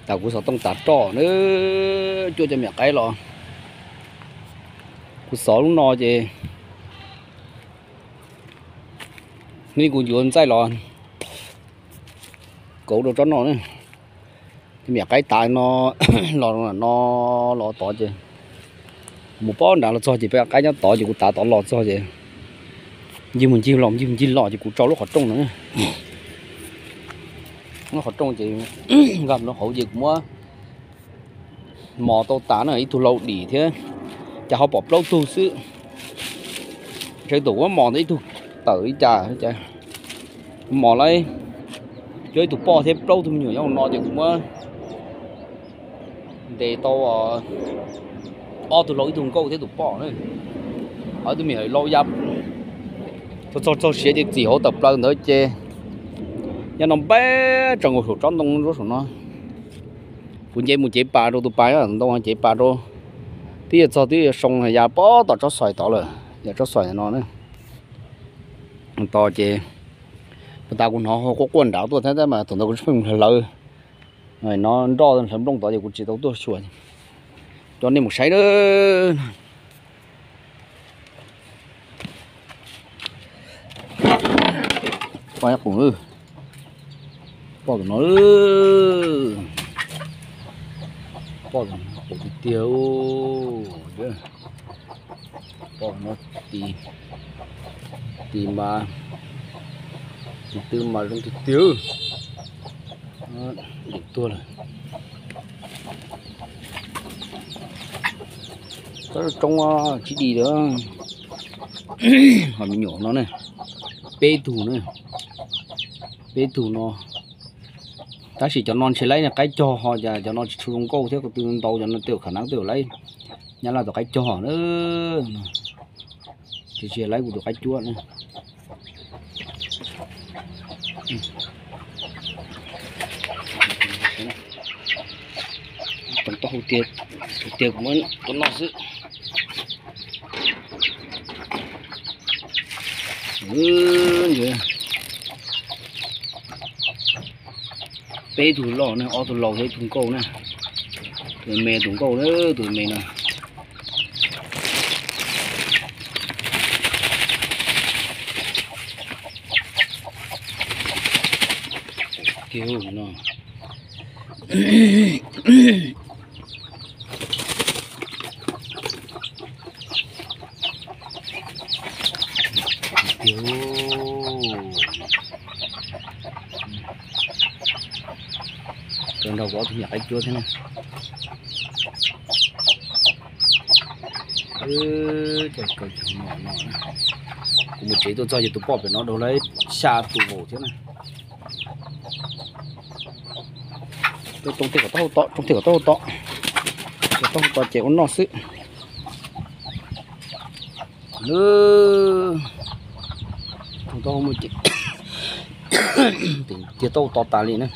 Tas kuv xov tooj tas roj na, cuab cov me nyuam qaib los. Kuv xov lub no ces neb kuv yuav ntxaij los kauv rau tsob no na. Cov me nyuam qaib tas no los no los tod ces mus pob nrad los txog ces peb qaib nyob tod ces kuv tav tod los txog ces ncig mus ncig los ncig mus ncig los ces kuv tso lub qhov rooj no. Lub qhov rooj ces nkag no hauv ces kuv muab mos tau tas na, ib tug lau dim thiab, cas ho pom plaub tug xwb. Ntshe tus muab mos ntawd ib tug tawm li cas, mos lawm, cov ib tug poj thiab plaub tug me nyuam nyob hauv no ces kuv muab ntes tau ob tug lau, ib tug nkauj thiab tus poj na. Ob tug me nyuam lau ya txog txog siav ces txim hauv tawm plaws ntawd ces nyob no npab tso nkaus saum tsob ntoo nruab saum no. Kuv nce mus cev pas rau tus pas nyob ntoo, cev pas rau, twb yuav txog twb yuav soo ya pob tom tsob xois tod lawm, yog tsob xois no na. Tos ces puag ta kuv hnov quaj quaj nrad tuaj thiab tab mas thaum ntawd kuv tsis pheej mus hlawv, no nroj hlawv nplooj tod ces kuv tsis tau tuaj xyuas. Coj nej mus saib na. Poj ib qus, poj tus no, poj tus no qus tiag tiag. Poj no ti, ti mas, ti twb mas zoo tiag tiag. Dim tuag lawm. Tsob tsoo tsib dim lawm. Ho me nyuam no ne, peb tug ne, peb tug no. Tab sis cov no ntshe laib qaib cog ho cas cov no tsis tshua zoo nkauj thiab, kuv twb ntau cov no tej zaum khav nab tej zaum laib Nyab Laj tus qaib cog na. Tsis tsis laib kuv tus qaib cuab na. Tau hau tiag, tiag kuv muab tus no xwb. Peb tug loj ne, ob tug laus thiab ib tug nkauj na. Tus me tus nkauj na, tus me no. Kiag no. Rau nrog kuv ob tug me nyuam qaib cuab thiab na. Kuv mus tsev tuaj txog ces tus poj pem no dhau lawm xya tus vauv thiab na. Tsoo tej kom taub hau to, tsoo tej kom taub hau to, kom taub hau to ces ua noj xwb. Lub, tsoo taub hau muaj ces tiag taub hau to tas li na.